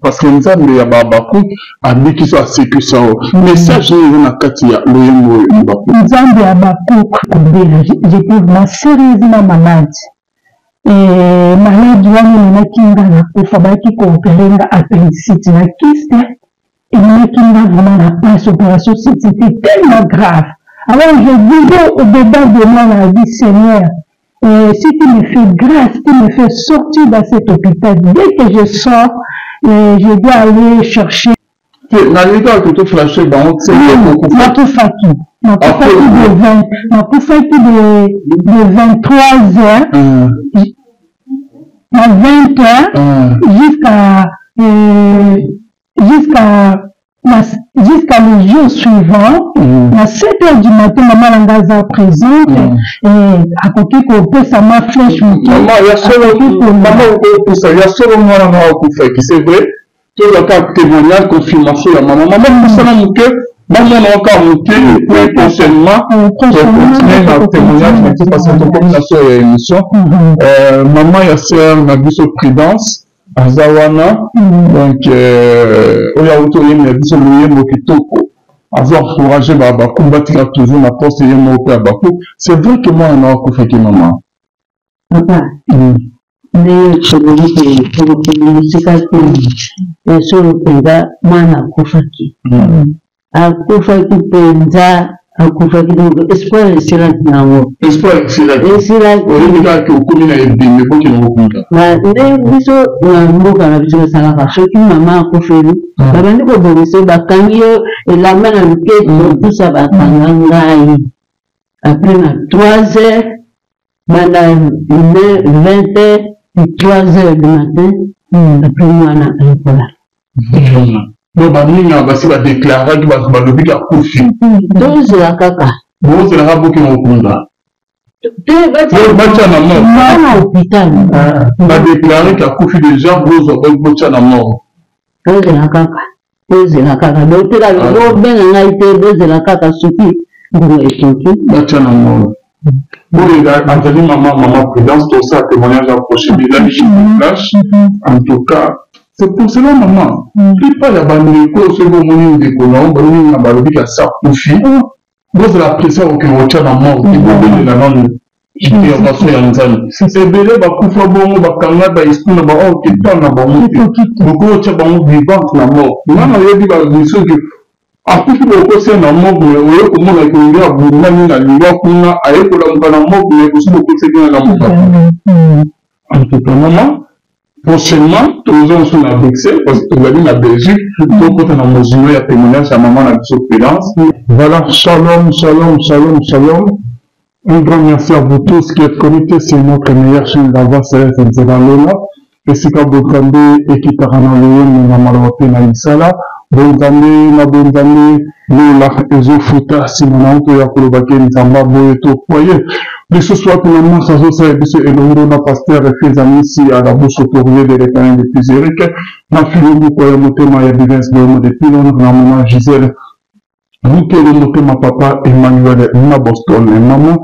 Parce que Nzambe ya ba Habacuc abikisa yo, asekwisa yo. Message nini eza na kati ya loyembo oyo Habacuc? Nzambe ya Habacuc kobela, j'étais vraiment sérieusement malade. Et malade wana ememaki nga na kufa, bayaki ko opérer nga appendicite na kyste, ememaki nga vraiment na pasi, opération c'était tellement grave. Alors je disais au dedans de moi na vie, Seigneur, si tu me fais grâce, tu me fais sortir dans cet hôpital, dès que je sors, je dois aller chercher. Te, nalingi kaka ke to flashe bango te. Nakufaki, nakufaki de 20, nakufaki de 23 heures na 20 heures jusqu'à jusqu'à le jour suivant na 7 heures du matin. Mama na nga aza présente, akoki kopesa ma flèche moke. Mama, ya solo, mama, okopesa ya solo, mwana na akufaki, c'est vrai. Tozwa kaka témoignage, confirmation ya mama. Mama, pusana moke, bamona kaka moke, et puis prochainement tocontinue na témoignage na biso, parce que tokomi na so ya émission. Mama ya sœur na biso Prudence aza wana, donc oyo awuti oyemela biso loyembo kitoko, azo encourage babaku batika toujours na poste ye moko mpe ya baku. C'est vrai que mwana na akufaki, mama? Papa, ndenge tolobi, tokokende mosika te. Ya solo mpenza, mwana akufaki, akufaki mpenza, akufaki. Donc espoir esilaki nango. Espoir esilaki. Esilaki. Oyebi kaka ke okomi na ebembe, bokende kokunda. Na nde biso na mboka na biso esalaka, soki mama akufeli, babandi kobongisa yo, bakangi yo elamba na loketo, tusa. Bakanga ngai après na 3 heures, banda 20 heures et 3 heures du matin, après mwana ayekola. Donc baninga basi badeklaraki, bato balobiki akufi. Tozela kaka. Bozelaka bokende kokunda. Te. Batia na mort. Na hôpital. Badéclarer ke akufi déjà, bozwa botia na mort. Tozela kaka, tozela kaka. Donc te kaka bobenga ngai te, bozela kaka soki ngonga ekoki. Batia na mort. Boyo azali mama Prudence. Tosala témoignage ya prochain, ezali flash. En tout cas, c'est pour cela, maman, plupart ya bandeko, soki omoni ndeko na yo, baninga balobiki asa akufi, bozala pressé okende kotya na mort te. Bobelela nanu intervention ya Nzambe. Ebele bakufa bongo, bakanga baesprit na bango, oketa na bango te, bokoki otya bango vivante na mort. Nga nayebi basoki akufi, bokosia na morgue, mais oye komona ke abundani na liwa kuna, aye kolamuka na morgue, mais osi bokosaki na lamuka. En tout cas, mama, prochainement toza mosusu na Bruxelles, parce que tozali na Belgique, tokota na mozilo ya témoignage ya mama na biso Prudence. Voilà, shalom, shalom, shalom, shalom. Un grand merci à vous tous qui êtes connectés sur notre meilleure chaîne, la Voix Céleste Nzela Lola, esika bonzambe ekitaka na loyembo, na maloba mpe na misala. Bonzambe na bonzambe, lola ezofuta. Nsima na oto ya kolobaki Nzambe boye, topoye lisusu wapi na masa azosala biso elongo na pasteur Efeza Misi à la bouche autorisée de l'Éternel depuis Zurich, na filomoko ya motema ya Bivens Bomo depuis Londres, na mama Gisèle Mukele, motema papa Emmanuel na Boston, mama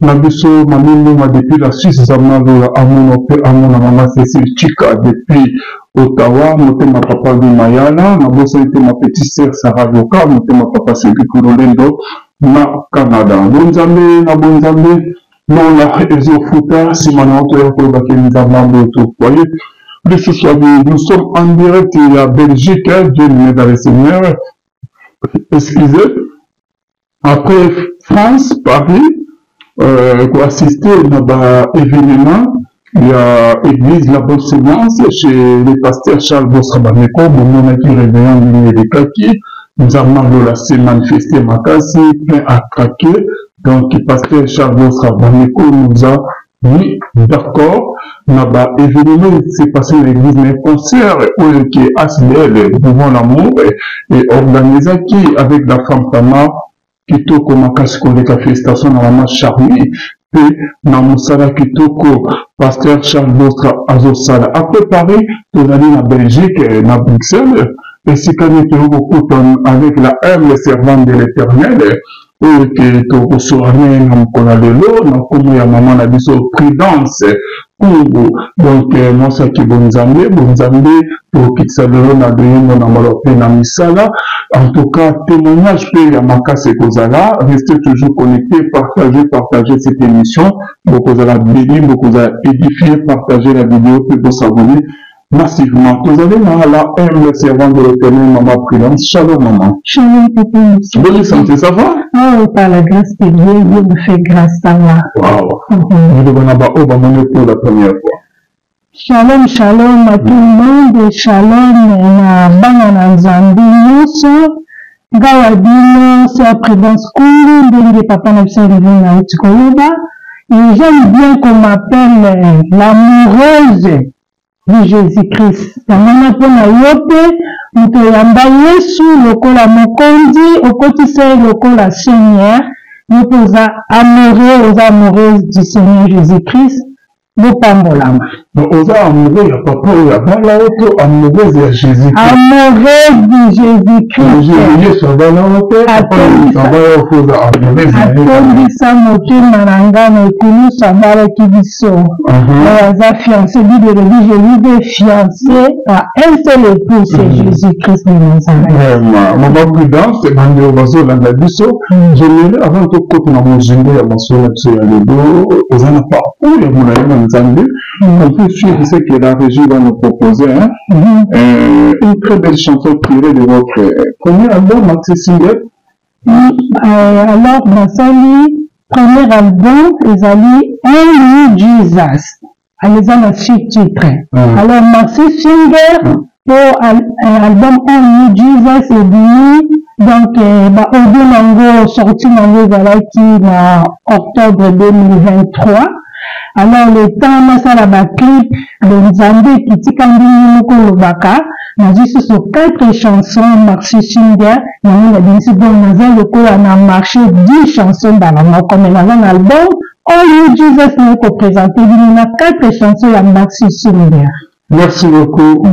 na biso mami Mbonga depuis la Suisse, Zamalola amona mpe amona, mama Cécile Chika depuis Ottawa, motema papa Mayala, nabosani te ma petite sœur Sarah Yoka, motema papa Cédric Lolendo na Canada. Bonzambe na bonzambe, lola ezofuta. Nsima na otoya kolobaki Nzambe boye, topoye lisusu. Nous sommes en direct ya Belgique, Dieu nous dans le Seigneur, excusez, après France, Paris, koassister na baévénement ya église La Bonne Semence chez le pasteur Charles Bostra Bameko. Bomonaki réveillon ndenge elekaki, Nzambe alola se manifeste makasi, plein à craquer. Donc pasteur Charles Bostra Bameko nous a mis d'accord na baévénement s'est passé na église, mais concert oyo ke ASBL Mouvement L'amour et organisaki avec la femme Tamar, kitoko makasi koleka. Félicitation na mama Charlie mpe na mosala kitoko pasteur Charles Bostra azosala. Après Paris, tozali na Belgique, na Bruxelles, esika nini toyei kokutana avec la humble servante de l'Éternel. Oyo ke tokosolola na ye na mokolo ya lelo na nkombo ya mama na biso Prudence Kungu. Donc mwasi ya kibonzambe, bonzambe tokokitisa lelo na loyembo na maloba mpe na misala. En tout cas, témoignage mpe ya makasi ekozala. Restez toujours connecté, partagez, partagez cette émission. Bokozala béni, bokozala édifié, partagez la vidéo mpe bosabonner massivement. Tozali na la humble servante de l'Éternel, Maman Prudence. Shalom, maman. Shalom, papa. Bonne santé, ça va? Oh, par la grâce de Dieu, Dieu me fait grâce, ça va. Wow. Nous devons avoir pour la première fois. Shalom, shalom à tout le monde. Shalom na bana na Nzambe nyonso. Ngai wa bino sœur Prudence Kungu, ndenge papa na biso Alvin nauti koloba. Et j'aime bien qu'on m'appelle l'amoureuse de Jésus-Christ. Yango wana mpo na yo mpe moto oyamba Yesu lokola mokonzi, okotisa ye lokola Seigneur, yo mpe oza amoureux, oza amoureuse du Seigneur Jésus-Christ. Bopambolama. Donc oza amoureux ya papa oyo abala yo to amoureuse ya Jésus? Amoureuse de Jésus-Christ. Yesu abala yo te, papa oyo abala yo fo oza amoureuse na ye. Atondisa motema na ngai na ekulusu abalaki biso. Oyo aza fiancé, Bible elobi Jésus est fiancé à un seul époux, c'est Jésus-Christ de Nazareth. Vraiment, maman Prudence, bandeko bazolanda biso, j'aimerais avant tokota na mozindo ya masolo na biso ya lelo, oza na parcours ya molai na Nzambe. On peut suivre ce que la régie va nous proposer, hein? Une très belle chanson tirée de votre premier album, Maxi Single. Alors, nasali premier album ezali Only Jesus. Eza na sous-titre. Alors, Maxi Singer, po album Only Jesus ebimi, donc ba audio nango sorti nango ezalaki na octobre 2023. Alors le temps nasala ba clip, bonzambe ekitika ndenge moko olobaka, nazwi susu 4 chansons Maxi Singer, yango nabimisi. Donc naza lokola na marché 10 chansons mbala moko, mais naza na album All You Jesus, naye koprésente bino na 4 chansons ya Maxi Singer. Merci beaucoup,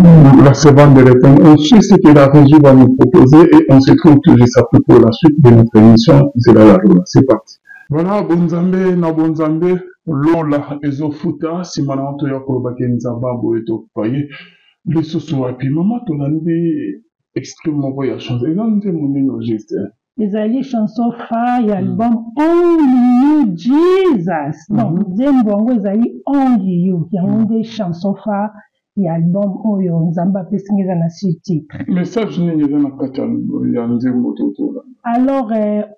la servante de l'Éternel. On suit ce que la régie va nous proposer et on se trouve tout juste après pour la suite de notre émission. C'est la Lola. C'est parti. Voilà, bonzambe na bonzambe, lola ezofuta, nsima na toya kolobaki nzambe boye topaye lisusu wapi. Mama, tolandi extrait moko ya chanson, eza nzembo nini au juste? Ezali chanson phare ya album Only You Jesus. Donc nzembo yango ezali Only You, yango nde chanson phare ya album oyo Nzambe apesinga, eza na sous-titre. Message nini eza na kati ya nzembo totolanda? Alors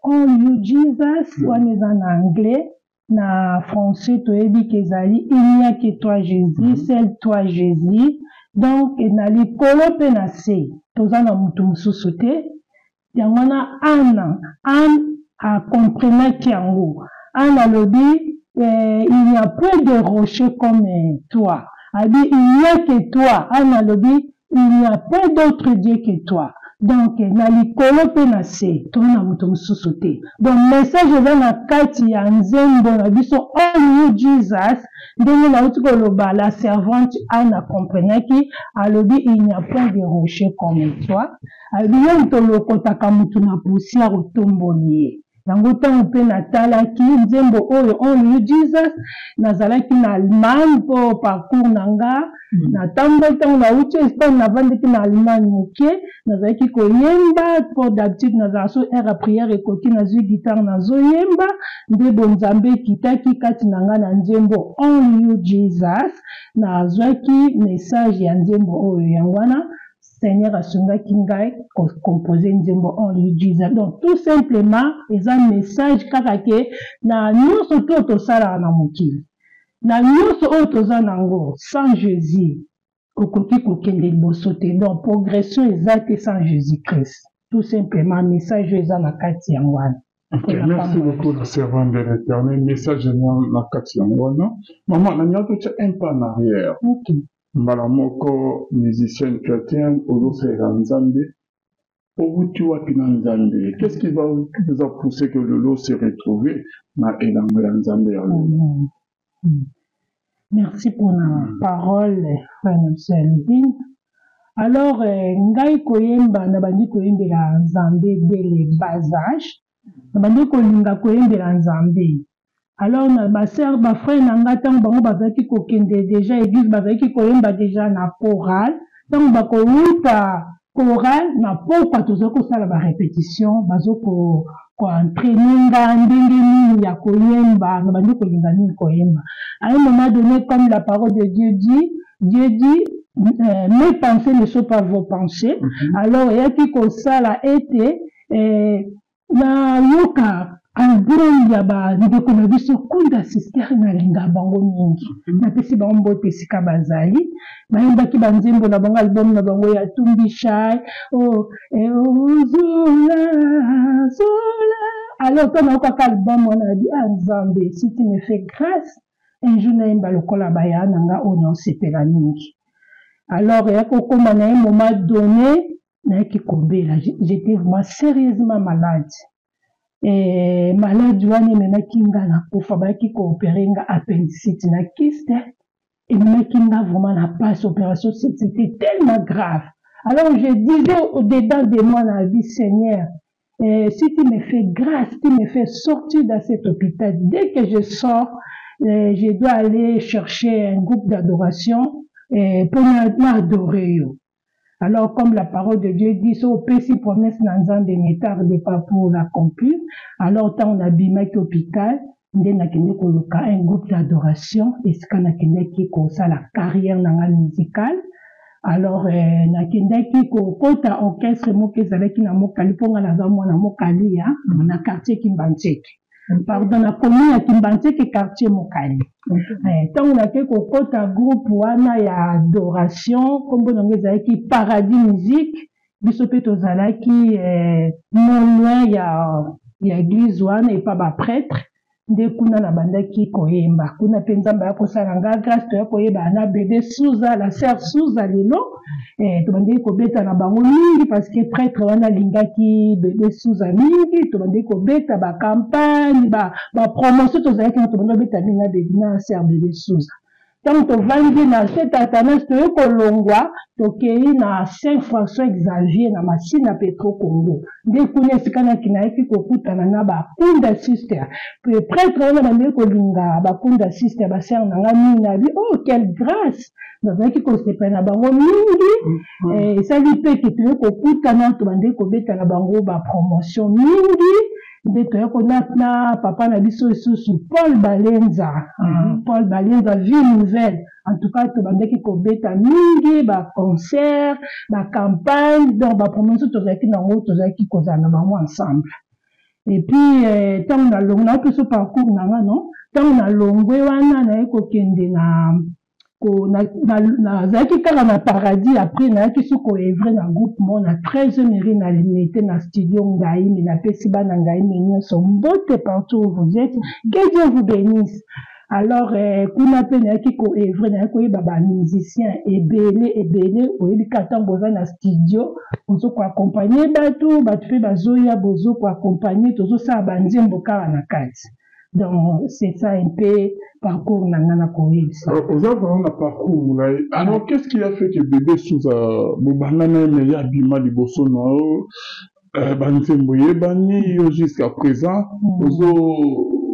Only You Jesus wana eza na anglais. Na français toyebi ke ezali il n'y a que toi Jésus, seul toi Jésus. Donc na likolo mpe na se toza na motu mosusu te. Yango wana Anna, Anne akomprenaki yango. Anne alobi il n'y a point de rocher comme toi. Alobi il n'y a que toi. Anne alobi il n'y a point d'autre Dieu que toi. Donc na likolo mpe na se toza na moto mosusu te. Donc message eza na kati ya nzembo na biso All You Jesus, ndenge nauti koloba, la servante Anne akomprenaki, alobi il n'y a point de rocher comme toi. Alobi yo moto olokotaka motu na poussière, otomboli ye. Yango ntango mpe natalaki nzembo oyo Only You Jesus, nazalaki na Allemagne mpo parcours na nga natamboli. Ntango nauti Espagne, navandaki na Allemagne moke, nazalaki koyemba, mpo d'habitude nazala so heure ya prière ekoki, nazwi guitare, nazoyemba. Nde bonzambe ekitaki kati na nga na nzembo Only You Jesus, nazwaki message ya nzembo oyo. Yango wana Seigneur asungaki ngai kocompose nzembo Only You Jesus. Donc tout simplement eza message kaka ke na nyonso to tosalaka na mokili, na nyonso oyo toza nango, sans Jésus okoki kokende liboso te. Donc progression eza te sans Jésus Christ. Tout simplement message oyo eza na kati yango wana. Ok, merci beaucoup la servante de l'Éternel. Message na kati yango wana. Maman, nalinga totia un pas en arrière. Mbala moko musicienne chrétienne ozosalela Nzambe, owuti wapi na Nzambe? Qu'est-ce qui va vous a poussé que lelo se retrouver na elanga ya Nzambe ya lelo? Merci pour la parole, frère na Elvin. Alors ngai koyemba, nabandi koyembela Nzambe dès le bas âge. Nabandaki kolinga koyembela Nzambe. Alors na ba sœurs, ba frères na nga, ntango bango bazalaki kokende déjà église, bazalaki koyemba déjà na chorale. Ntango bakowuta chorale na pokwa, tozali kosala ba répétition, bazo ko koentraîner nga ndenge nini ya koyemba. Na bandi kolinga nini koyemba. À un moment donné, comme la parole de Dieu dit, Dieu dit mes pensées ne sont pas vos pensées. Alors eyaki kosala ete nayoka album ya bandeko na biso Kunda Sister. Nalinga bango mingi, napesi bango mbote esika bazali. Bayembaki banzembo na bango, album na bango ya Tumbishai, oh, eh, oh, zola zola. Alors ntango nayokaka album wana, nabi: ah Nzambe, si tu me fais grâce un jour nayemba lokola baya na nga oyo, naosepela mingi. Alors eya kokóma na ye moment donné, nayaki kobela. J'étais vraiment sérieusement malade. Malade wana ememaki nga na kufa. Bayaki koopérer nga appendicite na kyste. Ememaki nga vraiment na passe opération, c'était tellement grave. Alors je disais au-dedans de moi, na vie: Seigneur, si tu me fais grâce, tu me fais sortir dans cet hôpital, dès que je sors, je dois aller chercher un groupe d'adoration pour m'adorer yo. Alors, comme la parole de Dieu dit, so opesi promesse na Nzambe, ne tarde pas pour l'accomplir. Alors ntango nabimaki hôpital, nde nakende koluka un groupe d'adoration esika nakendaki kosala carrière na nga musicale. Alors nakendaki kokota orchestre moko ezalaki na Mokali, mpo nga naza mwana Mokali ya na quartier Kimbantseke, pardon, na commune ya Kimbantseke, quartier Mokali. Ntango nake kokota groupe wana ya adoration, nkombo nango ezalaki Paradis Musique. Biso mpe tozalaki non loin ya église wana, epa baprêtre. Nde kuna nabandaki koyemba. Kuna mpe Nzambe aya kosala nga grâce, toya koyeba na Bebe Suza, la sœur Suza lelo. Tobandaki kobeta na bango mingi parce que prêtre wana alingaki Bebe Suza mingi. Tobandaki kobeta bacampagne, bapromotion, tozalaki na tobandi kobeta mingi na Bebe, na sœur Bebe Suza. Ntango tovandi na Saint Athanase, toye kolongwa, tokei na Saint François Xavier na Masina Petro Congo. Nde kuna esika naki nayaki kokutana na Bakunda Sister. Pe prêtre wana bandeki kolinga Bakunda Sister, basœur na nga mingi. Nabi: oh, quelle grâce! Nazalaki kosepela na bango mingi. Esali mpe ke toye kokutana, tobandeki kobeta na bango bapromotion mingi. Nde toye kona na papa na biso lisusu Paul Balenza, Paul Balenza, Vie Nouvelle. En tout cas, tobandaki kobeta mingi baconcert, bacampagne, donc bapromotion tozalaki nango, tozalaki kozala na bango ensemble. Et puis ntango nalongwe, naopesa parcours na nga, non, ntango nalongwe wana, naye kokende na nazalaki kaka na Paradis. Après nayaki so koœuvrer na groupe moko na 13e rue na Limete, na studio Ngaimi. Napesi bana Ngaimi nyonso mbote partout où vous êtes, que Dieu vous bénisse. Alors kuna mpe nayaki koœuvrer, nayaki koyeba bamusicien ebele ebele. Oyebi kaka ntango boza na studio, ozo koaccompagner bato, bato mpe bazoya, bozo koaccompagner, tozosala banzembo kaka na kati. Donc c'est ça un peu parcours na nga na koyebisa. Oza vraiment na parcours molai. Alors, qu'est-ce qui a fait que Bébé Suza, bobanda na ye, me ye abima liboso na yo, banzembo eyebani yo jusqu'à présent, ozo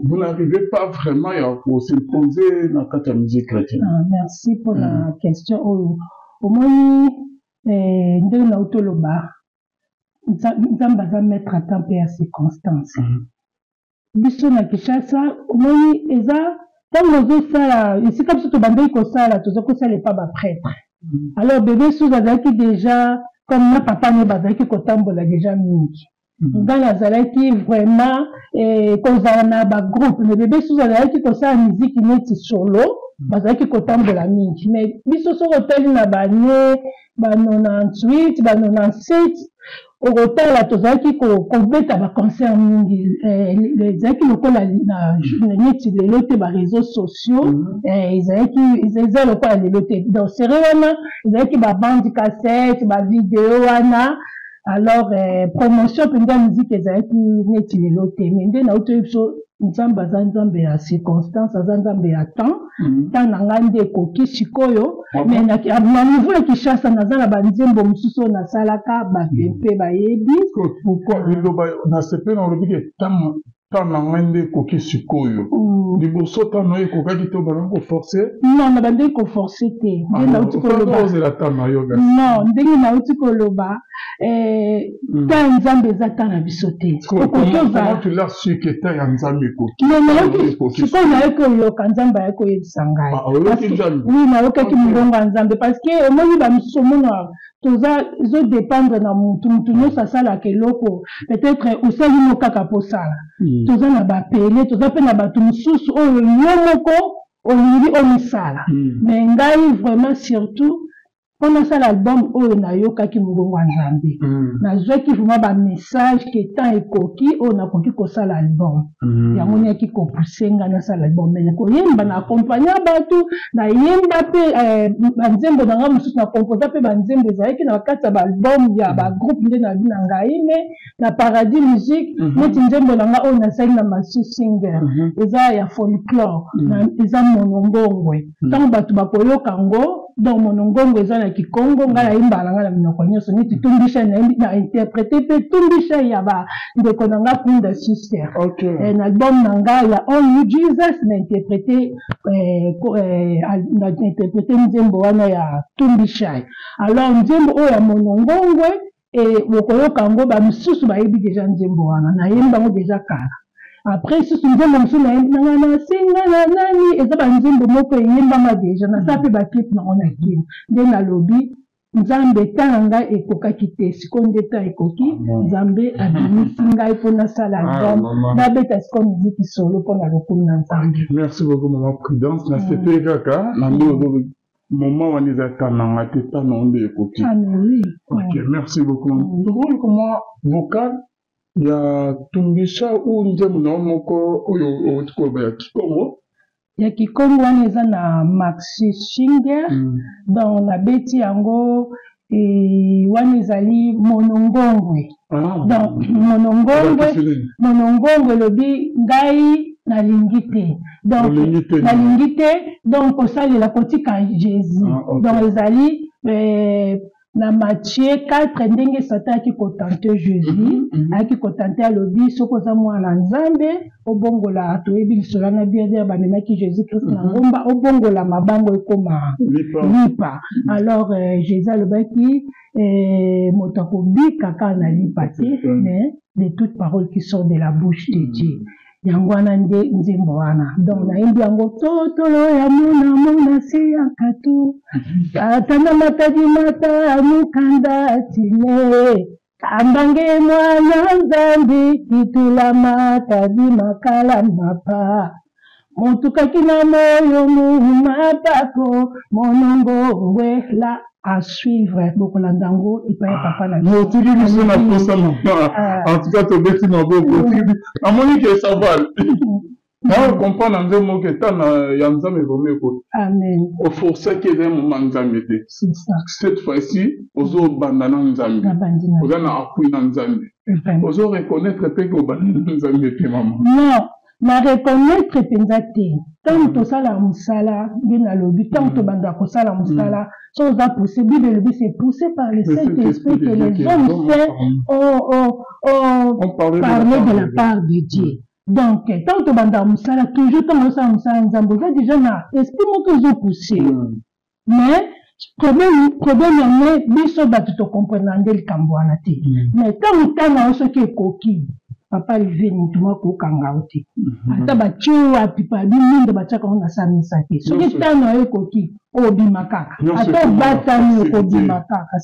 vous n'arrivez pas vraiment ya kos'imposer na kati ya musique chrétienne? Ah, merci mpona question oyo. Omoni, ndenge nauti oloba, Nzambe aza maître à temps mpe ya circonstance. Biso na Kinshasa, omoni, eza ntango ozosala esika biso tobandaki kosala, toza kosala epa baprêtre. Alors Bebe Suza azalaki déjà comme na papa ne, bazalaki kotambola déjà mingi. Nga nazalaki vraiment kozala na bagroupe, mais Bebe Suza azalaki kosala miziki neti solo, bazalaki kotambola mingi. Mais biso, soki otali na bane ba 98, ba 97, okotala tozalaki kobeta baconcert mingi. Ezalaki lokola neti lelo te, baréseaux sociaux ezalaki eza lokola lelo te. Donc sere wana ezalaki babande cassette, bavideo wana. Alors promotion mpenza ya musique ezalaki neti lelo te. Mais nde nauti oyebi biso. Nzambe aza Nzambe ya circonstance, aza Nzambe ya temps. Temps na ngai nde ekoki sikoyo. Mais na niveau ya Kinshasa naza na banzembo mosusu oyo nasalaka, bato mpe bayebi. Pourquoi liloba nasepeli na olobi ke temps na ngai nde ekoki sikoyo? Liboso temps na yo ekokaki te, obandaki koforce? Non, nabandaki koforce te. Nde nauti koloba. Ozela temps na yo. Non, ndenge nauti koloba, temps ya Nzambe eza temps na biso te. Okoki ozala tu l'as su que temps ya Nzambe ekoki? Sikoyo nayoki oyoka Nzambe ayaki koyebisa ngai. Oui, nayokaki mongongo ya Nzambe, parce que omoni bamisusu, omona toza ezodépendre na mutu. Mutu nyonso asalaka eloko, peut-être osali no kaka mposala. Toza na bapele, toza mpe na bato mosusu oyo yo moko olingi omisala. Mais ngai vraiment, surtout mpo nasala album oyo, nayokaki mongongo ya Nzambe. Nazwaki vraiment bamessage ke temps ekoki oyo nakoki kosala album. Yango nayaki kopousser nga nasala album. Mais koyemba, na accompagna bato, nayemba mpe banzembo na nga mosusu, na composa mpe banzembo ezalaki na kati ya baalbum ya bagroupe nde na na ngai, mais na Paradis Musique. Neti nzembo na nga oyo nasali na Masu Singer, eza ya folklore, eza Monongongwe. Ntango bato bakoyoka yango, donc Monongongo eza na Kikongo, ngai nayembaka na ngai na minoko nyonso. Neti Tumbisha, nayembi na interprété mpe Tumbisha ya bandeko na nga Kunda Sister. Na album na ngai ya Only Jesus, na interprété nzembo wana ya Tumbishai. Alors nzembo oyo ya Monongongwe, bokoyoka yango, bamisusu bayebi déjà nzembo wana, nayembi yango déjà kala. Après susu nzembo mosusu nayembi nanga nasenga na nani, eza banzembo moko eyembama déjà, nasala mpe baclip nango na Kini. Nde nalobi Nzambe, temps na ngai ekokaki te, sikoyo nde temps ekoki. Nzambe abimisi ngai mpo nasala album, nabeta sikoyo miziki solo mpo na lokumu na Nzambe. Merci beaucoup, mama Prudence. Nasepeli kaka na nde ozo moment wana, eza temps na ngai te, temps na yo nde ekoki. Ok, merci beaucoup. Tokoyoka mwa vocal ya Tumbisha ou nzembo na yo moko oyo outi koloba ya Kikongo? Ya Kikongo wana eza na Maxi Shinger. Donc nabeti yango wana, ezali Monongongwe. Donc Monongongwe, Monongongwe elobi ngai nalingi te, donc nalingi te, donc kosalela kotika Jésus. Donc ezali na Matthieu 4, ndenge Satan ayaki kotenter Jésus. Ayaki kotenter, alobi soki oza mwana Nzambe, obongola. Toyebi lisolo na bien bien, bamemaki Jésus Christ na ngomba, obongola mabango ekoma lipa. Alors Jésus alobaki moto akobika kaka na lipa te, mais de toute parole qui sort de la bouche de Dieu. Yango wana nde nzembo wana. Donc nayembi yango: totolo ya mona mona se ya kato atana matadi mata mukanda tine kambange mwana Nzambi kitula matadi makala mapa motukaki na moyo mumapako monongo la. À suivre, bokolanda yango epai ya papa na. Otiki biso na posa, mama. En tout cas tobeti maboko. Namoni ke ça va, na comprendre nzembo moko eta na ya Nzambe vraiment ekoki. Amen. Oforçaki, eza moma Nzambe te. Cette fois-ci ozobanda na Nzambe, oza na appui na Nzambe, ozo reconnaître mpe ke obandi na Nzambe te, mama? Non, na reconnaître mpenza te. Ntango tosalaka mosala, nde nalobi, ntango tobandaka kosala mosala, so oza poussé, Bible elobi c'est poussé par le Saint-Esprit que les hommes saints ont parlé de la part de Dieu. Donc ntango tobandaka mosala, toujours ntango osala mosala Nzambe, oza déjà na esprit moko ezopousse. Mais problème yango, biso bato tocomprendre nde likambo wana te. Mais ntango ntango yo soki ekoki, papa Live, motu moko okanga yo te. Ata batie oyo wapi, pabi mindo batiaka ngo na samisa te. Soki ntango yo ekoki, obima kaka, ata obatami, okobima kaka.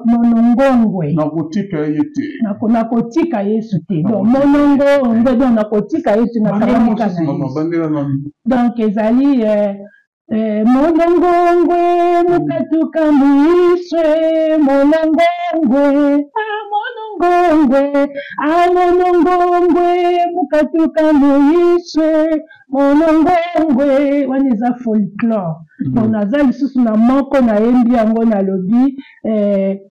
Monongongwe. Nakotika ye te. Nakotika Yesu te. Donc Monongongwe, donc nakotika Yesu, nakangamika na Yesu. Donc ezali Monongongwe mukatuka muiswe monongongwe ah, monongongwe ah, monongongwe mukatuka muiswe monongongwe. Wana eza folklore. Bon, naza lisusu na moko nayembi yango, nalobi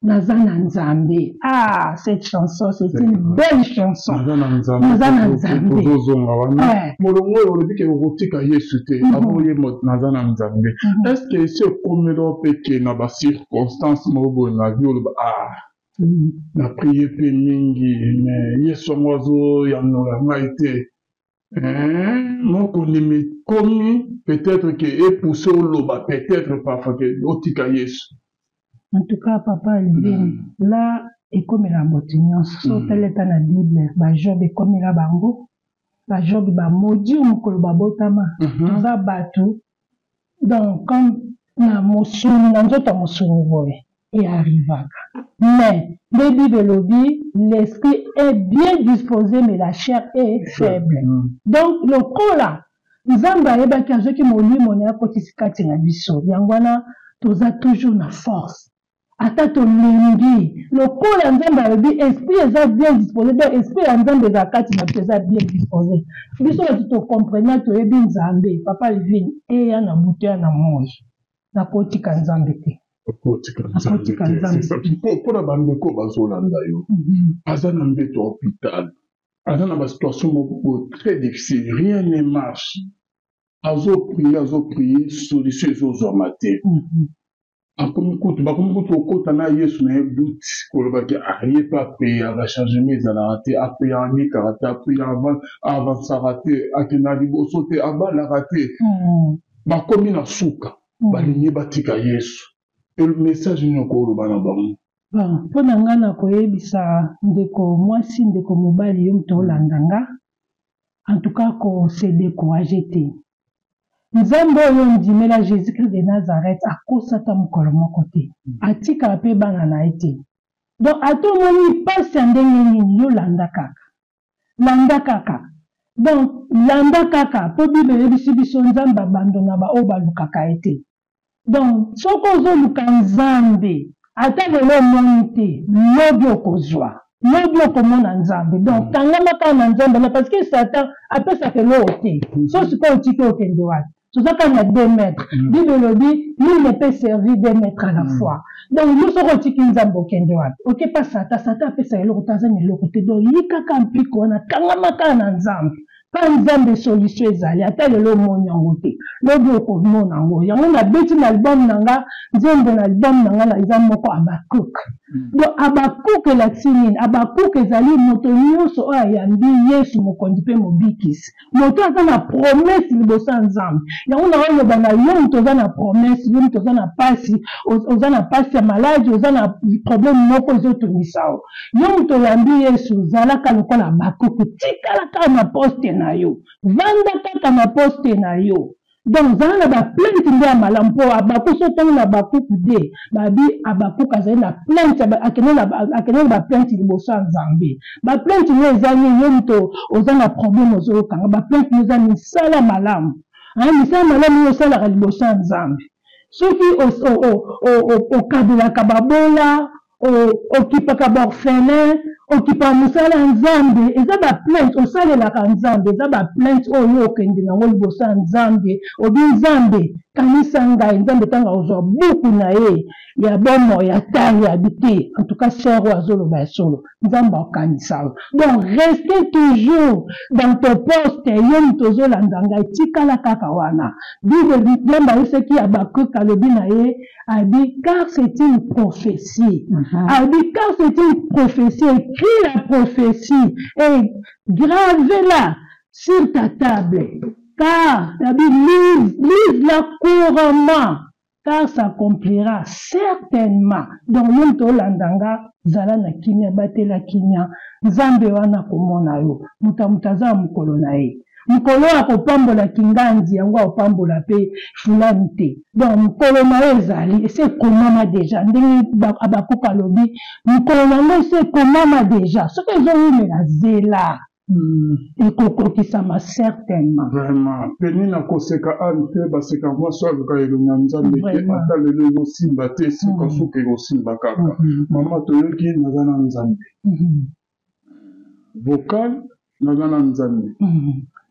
naza na Nzambe. Ah, cette chanson, c'est une belle chanson. Naza na Nzambe. Naza na Nzambe. Tozozonga wana. Molongo oyo olobi ke okotika Yesu te, aboye naza na Nzambe. Est ce que esi ekomeli yo mpe ke na ba circonstance moko boye na vie oloba, ah, na prie mpe mingi, mais Yesu yango azoyanola ngai te? Moko ndimi ekomi peut-être ke epousse oloba peut-être parfois ke otika Yesu. En tout cas, papa Alvin, là ekomela moto nyonso. So otali ata na Bible, bajob ekomela bango, bajob bamaudire mokolo babotama. Toza bato, donc comme na mosuni, na nzoto ya mosuni boye earrivaka, mais nde Bible elobi: l'esprit est bien disposé, mais la chair est faible. Donc lokola Nzambe ayebaki, azwaki molimo na ye, akotisi kati na biso, yango wana toza toujours na force ata tolembi. Lokola Nzambe alobi esprit eza bien disposé, donc esprit ya Nzambe ezala kati na biso, eza bien disposé. Biso bato tocomprena, toyebi Nzambe. Papa Alvin, eya na butu, ya na moi, nakotika Nzambe te. Okotika Nzambe te. Mpona bandeko bazolanda yo, aza na mbeto ya hôpital, aza na basituation moko très difficile, rien ne marche, azoprie, azoprie, solution ezozwama te, akomi kutu, bakomi kutu kokota na Yesu na ye doute, kolobaki ye mpe apriaka, changement ezalaka te, apriaka amikaka te, apriaka avansaka te, akendaka liboso te, abalaka te, bakomi na suka, balingi batika Yesu. Message nini okoloba na bango? Bon, mpo na ngai na koyebisa ndeko mwasi, ndeko mobali, yo moto olanda nga, en tout cas kose décourage te. Nzambe oyo ondimela, Jésus Christ de Nazareth, akosa ata mokolo moko te, atikala mpe bana na ye te. Donc ata omoni mpasi ya ndenge nini, yo landa kaka, landa kaka. Donc landa kaka, mpo Bible eyebisi biso Nzambe abandona baoyo balukaka ye te. Donc soki ozoluka Nzambe, ata lelo omoni te, lobi okozwa, lobi okomona Nzambe. Donc kangama kaka na Nzambe na, parce que Satan apesaka eloko te. So sikoyo otiki, okende wapi? Toza kaka na 2 mètres. Bible elobi: nul ne peut servir deux maîtres à la fois. Donc yo soki otiki Nzambe, okende wapi? Okepa Satan. Satan apesaka eloko te, aza na eloko te. Donc yi kaka mpiko wana, kangama kaka na Nzambe. Mpa Nzambe solution ezali. Ata lelo omoni yango te, lobi okomona yango. Yango nabeti na album na nga, nzembo na album na nga eza moko, Abakuk. Donc Abakuk elakisi nini? Abakuk ezali moto nyonso oyo ayambi Yesu mokonzi mpe mobikisi, moto aza na promesse liboso ya Nzambe. Yango naoloba na yo moto oza na promesse, yo moto oza na pasi, oza na pasi ya maladi, oza na problème moko ezotungisa yo, yo moto oyambi Yesu, zalaka lokola Abakuku, tikala kaka na poste na yo, vanda kaka na poste na yo. Donc zala na baplainte nde ya malamu, mpo Abaku, so ntango na Abakuku de babi, Abakuku azali na plainte, akende na baplainte liboso ya Nzambe. Baplainte no eza nini? Yo moto oza na problème, ozoyokanga, baplainte no eza misala malamu, misala malamu oyo osalaka liboso ya Nzambe. Soki okabelaka babola, okipaka baorphelin, okipaka mosala ya Nzambe, eza baplainte osalelaka Nzambe, eza baplainte oyo okende nango liboso ya Nzambe. Obi: "Nzambe, kanisa ngai." Nzambe ntango akozwa buku na ye ya bomoi ya tali, abi te: "En tout cas, sœur oyo azoloba ya solo." Nzambe akokanisa yo. Donc restez toujours dans ton poste. Yo moto ozolanda ngai, tikala kaka wana. Bible, Nzambe ayebisaki Abakuk, alobi na ye, abi: "Car c'est une prophétie." Abi: "Car c'est une prophétie, écris la prophétie et gravez-la sur ta table, car abi lise, lise-la couramment, car s'accomplira certainement." Donc yo moto olanda nga, zala na kimia, batela kimia. Nzambe wana komona yo. Moto ya moto aza ya mokolo na ye. Mokolo oyo akopambola kinganzi, yango akopambola mpe fulani te. Donc mokolo na yo ezali, esi ekomama déjà. Ndenge Abakuka alobi, mokolo na yango esi ekomama déjà. Soki ezowumela, zela, ekokokisama certainement. Vraiment, peni na koseka ane te, baseka mwasi oyo aluka elongi ya Nzambe te. Ata lelo ezosimba te, sukasuka ekosimba kaka. Mama, toyoki "Naza na Nzambe", vocal "Naza na Nzambe".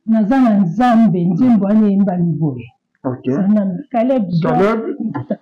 "Naza na Nzambe", nzembo wana eyembami boye. Ok. Caleb. Caleb. Ok.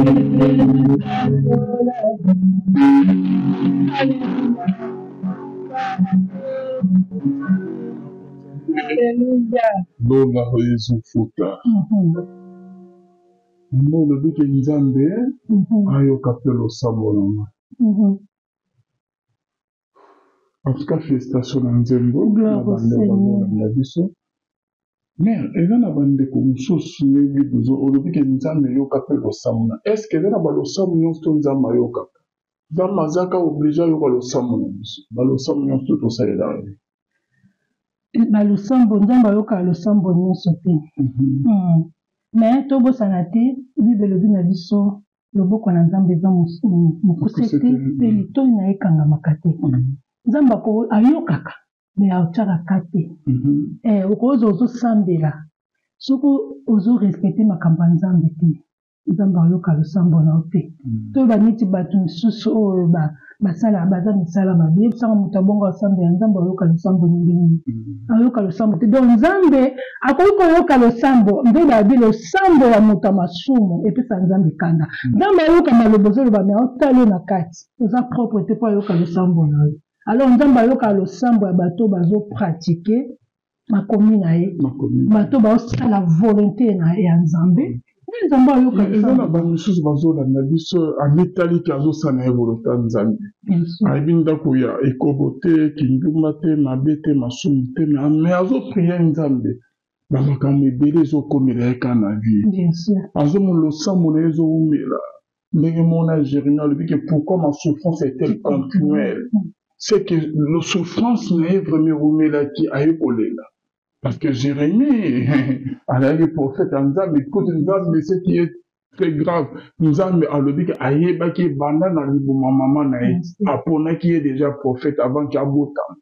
Alléluia. Lola ezofuta. Mama olobi ke Nzambe ayoka mpe losambo na ngai. En tout cas, félicitation na nzembo na bande bazolanda biso. Mais eza na bandeko mosusu ndenge bible olobi ke Nzambe ayoka mpe losambo na. Est ce que eza na balosambo nyonso to Nzambe ayokaka? Nzambe azaka oblige ayoka losambo na biso. Balosambo nyonso to tosalelaka ye. Balosambo, Nzambe ayokaka losambo nyonso te. Mais tobosana te, Bible elobi na biso loboko na Nzambe eza mokuse te mpe litoi na ye ekangamaka te. Nzambe ayokaka mais atiaka ka te. Okozwa ozosambela soki ozorespecte makambo ya Nzambe te, Nzambe ayoka losambo na yo te. Toyeba neti bato misusu oyo basala baza misala mabe, yebisaka moto abongo asambela, Nzambe ayoka losambo ndenge nini? Ayoka losambo te. Donc Nzambe akoki koyoka losambo nde babi losambo ya moto ya masumu epesa Nzambe kanda. Nzambe ayoka maloba ozoloba me aotala yo na kati oza propre te mpo ayoka losambo na yo. Alors Nzambe ayoka losambo ya bato bazopratike makomi na ye, bato baosala volonté na ya Nzambe nde Nzambe ayoka. Eza na bato mosusu bazolanda biso, amitali ke azosala ye volonté ya Nzambe, ayebi ndako ya ekobo te, kindumba te, mabe te, masumu te, mais azoprie Nzambe, bamakambo ebele ezokomela ye kaka na vie, azomona losambo na ye ezowumela. Ndenge mona Jérémie alobi ke pourquoi ma souffrance est-elle continuelle, c'est que la souffrance na ye vraiment ewumelaki, aye kolela parce que Jérémie azalaki prophète ya Nzambe. Écoute, Nzambe, ce qui est très grave, Nzambe alobi ke ayebaki banda na libuma mama na ye, aponaki ye déjà prophète avant ke abotama.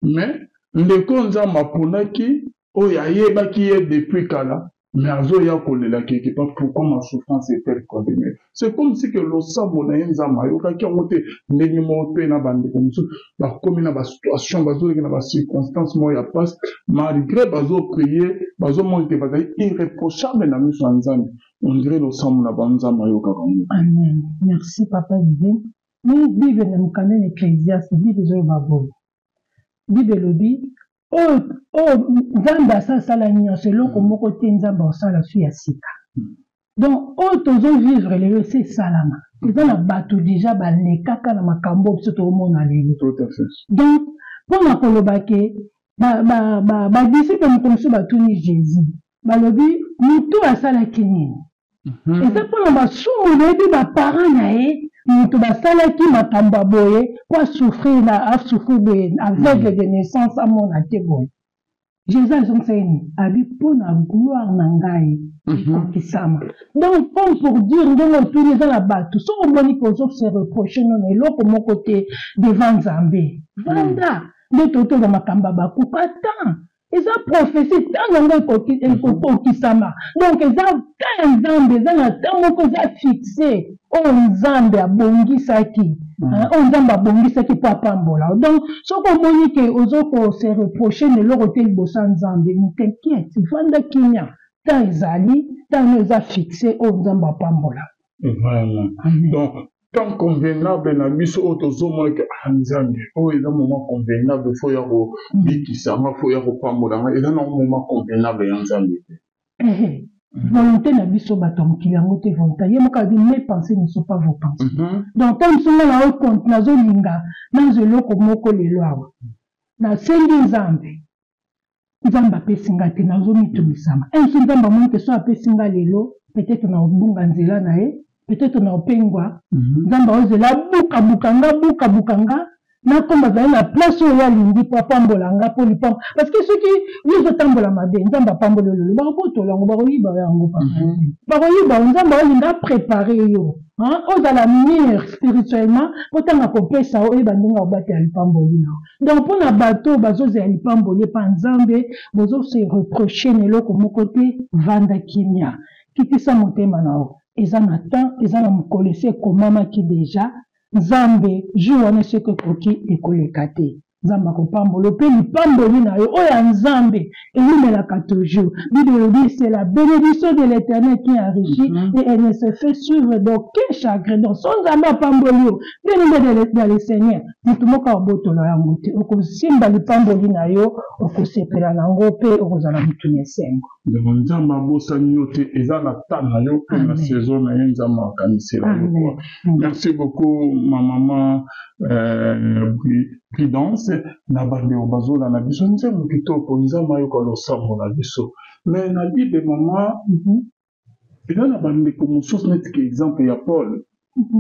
Mais ndeko Nzambe aponaki oyo ayebaki ye depuis kala, mais azoya kolela quelque part pourquoi ma souffrance est-elle continuelle. C'est comme si que losambo na ye Nzambe ayokaki yango te. Ndenge moko mpe na bandeko mosusu bakomi na basituation, bazoleka na bacirconstance moko ya passe, malgré bazoprie, bazomona ete bazali irréprochable na miso ya Nzambe, on dirait losambo na bango Nzambe ayokaka yango. Amen. Merci papa Divin. Mi Bible na mokanda na Ecclésiaste, Bible ezoloba boye. Bible elobi oyo oyo Nzambe asasala nyonso, eloko moko te Nzambe asala su ya sika. Donc oyo tozovivre lelo esi esalama, eza na bato deja balekaka na makambo oyo biso toomona lelo. Donc mpona koloba ke badisiple moko mosusu batuni Jésus, balobi motu asalaki nini? Eza mpona masumu nayebi baparent na ye moto basalaki makambo ya boye po asouffrir na asouffrir boye, aveugle de naissance, amona te boye. Jésus azongisa ye nini? Abi mpo na gloire na ngai ekokisama. Donc comme pour dire ndenge otuni, eza na bato soki omoni ke ozo se reproche nono eloko moko te devant Nzambe, vanda nde totoza makambo ya bakufa tan eza prophétie, ntango yango ekokokisama. Donc eza temps ya Nzambe, eza na temps moko eza fixe oyo Nzambe abongisaki, oyo Nzambe abongisaki mpo apambola. Donc soki omoni ke ozoko se reproche na eloko te liboso ya Nzambe, ne t'inquiète, vanda kimia, temps ezali, ntango eza fixe oyo Nzambe apambola. Vraiment. Donc temps convenable na biso oyo tozomona ke ah Nzambe, oyo eza moment convenable fo ya kobikisa nga, fo ya kopambola nga, eza na moment convenable ya Nzambe te. Volonté na biso bato ya mokili yango te, volonté ye moko alobi mes pensées ne sont pas vos pensées. Donc ntango mosusu nga na oyo compte nazolinga nazwa eloko moko lelo awa, nasengi Nzambe, Nzambe apesi nga te, nazomitumisama. Mosusu Nzambe amoni te so apesi nga lelo, peut-être na obunga nzela na ye, peut-être na opengwa. Nzambe aozela abukabuka nga, bukabuka nga nakomba azali na place oyo alingi mpo apambola nga, mpo lipambo, parce que soki yo ozotambola mabe, Nzambe apambola lelo, bakobotola yango, bakoyiba yango, bakoyiba. Nzambe aolinga aprépare yo ozala mûr spirituellement mpo ntango akopesa oyeba ndenge akobatela lipamboli na yo. Donc mpona bato bazozela lipamboli epa Nzambe, bozose reproche na eloko moko te, vanda kimia, kitisa motema na yo, eza na temps, eza na mokolo esi ekomamaki deja. Nzambe jour wana soki ekoki ekoleka te. Nzambe akopambola mpe lipamboli na yo oyo ya Nzambe ewumelaka toujours. Bible elobi c'est la bénédiction de l'Éternel qui enrichit et elle ne se fait suivre d'aucun chagrin. Donc so Nzambe apamboli yo, bien-aimé dans le Seigneur, moto moko akobotola yango te. Okosimba lipamboli na yo, okosepela na yango mpe okozala moto na esengo. Donc Nzambe abosani yo te, eza na temps na yo mpe na saison na ye Nzambe akanisela yo. Merci beaucoup ma maman Prudence na bandeko bazolanda biso nzembo kitoko Nzambe ayoka losambo na biso. Mais na Bible mama eza na bandeko mosusu neti ke exemple ya Paul.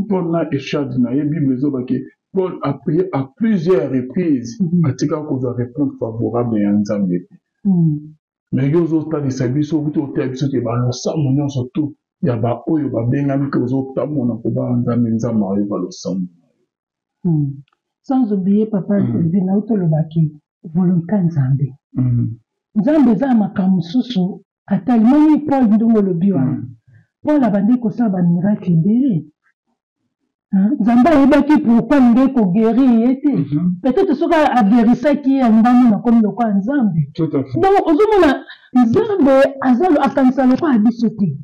Paul na échade na ye Bible ezoba ke Paul a prié à plusieurs reprises atika kozwa réponse favorable ya Nzambe te. Mais yo ozotalisa biso okuti oteya biso ke balosambo nyonso tu ya baoyo babengami ke ozotambola kobanga Nzambe, Nzambe ayoka losambo na yo. Sans oublier papa Sylvie, na otolobaki volonté Nzambe. Nzambe eza na makambo mosusu atali moni Paul ndongo olobi wana. Paul abandi kosala ba miracle ebele. Nzambe ayebaki pourquoi alingi koguérir ye te. Peut-être soki aguérisaki ye ndambo nakomi lokola Nzambe. Donc ozomona Nzambe akanisa lokola biso te.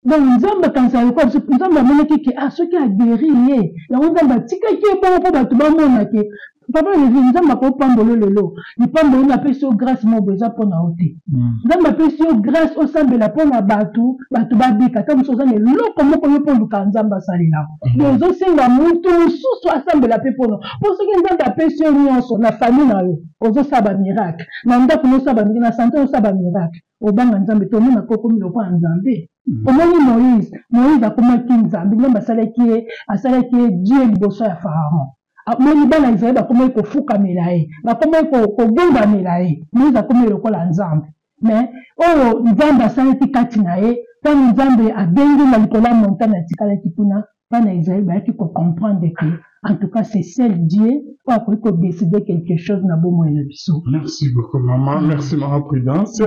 Donc Nzambe akanisa lokola biso, Nzambe amonaki ke ah soki aguérir ye, yango Nzambe atikaki ye bongo mpo bato bamona ke papa Levi Nzambe akopambola lelo, lipamboli na apesi yo grâce moko eza mpo na yo te. Nzambe apesi yo grâce osambela mpo na bato, bato babika, ata mosusu oza na eloko moko yo mpo oluka Nzambe asalela. Donc ozosenga moto mosusu asambela mpe mpo na mpo soki Nzambe apesi yo nyonso na famille na yo, ozosala ba miracle, na ndako na osala ba miracle, na santé osala ba miracle, obanga Nzambe te, omona ko okomi lokola Nzambe. Omoni Moïse, Moïse akomaki Nzambe, Nzambe asalaki ye Dieu liboso ya Pharaon. Amoni bana Israël bakomaki kofukamela ye, bakomaki kogumbamela ye. Moïse akomaki lokola Nzambe. Mais oyo Nzambe asalaki kati na ye, ntango Nzambe abengi na likolo ya montagne atikalaki kuna, bana Israël bayaki kocomprendre que en tout cas c'est seul Dieu oyo akoki kodécider quelque chose na bomoi na biso. Merci beaucoup maman, merci maman Prudence.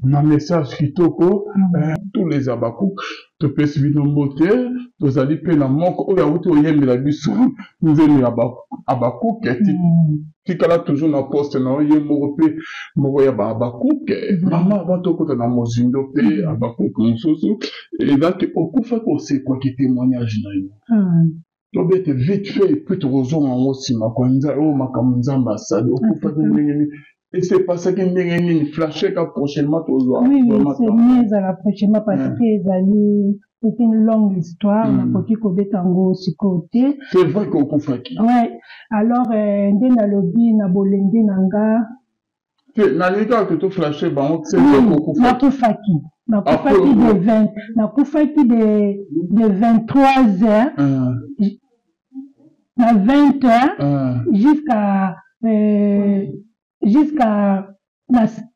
Na message kitoko, tous les Habacuc topesi bino mbote, tozali mpe na moko oyo awuti oyembela biso nzembo ya Habacuc, tikala toujours na poste na ye moko mpe moko ya ba Habacuc. Mama avant tokota na mozindo mpe Habacuc mosusu eza ke okufaki osekwaki témoignage na yo. Tobete vite fait et puis tokozonga yango nsima kwa oyo makambo Nzambe asali okufaki ndenge nini esepasaki ndenge nini flasheka prochainement tozwa. Oui, c'est mieux ezala prochainement parce que ezali c'est une longue histoire, nakoki kobeta yango sikoyo te. C'est vrai que okufaki. Ouais, alors nde nalobi na bolenge na nga te nalingi kaka ke toflashe bango c'est vrai que okufaki. Nakufaki de 20 nakufaki de 23 heures na 20 heures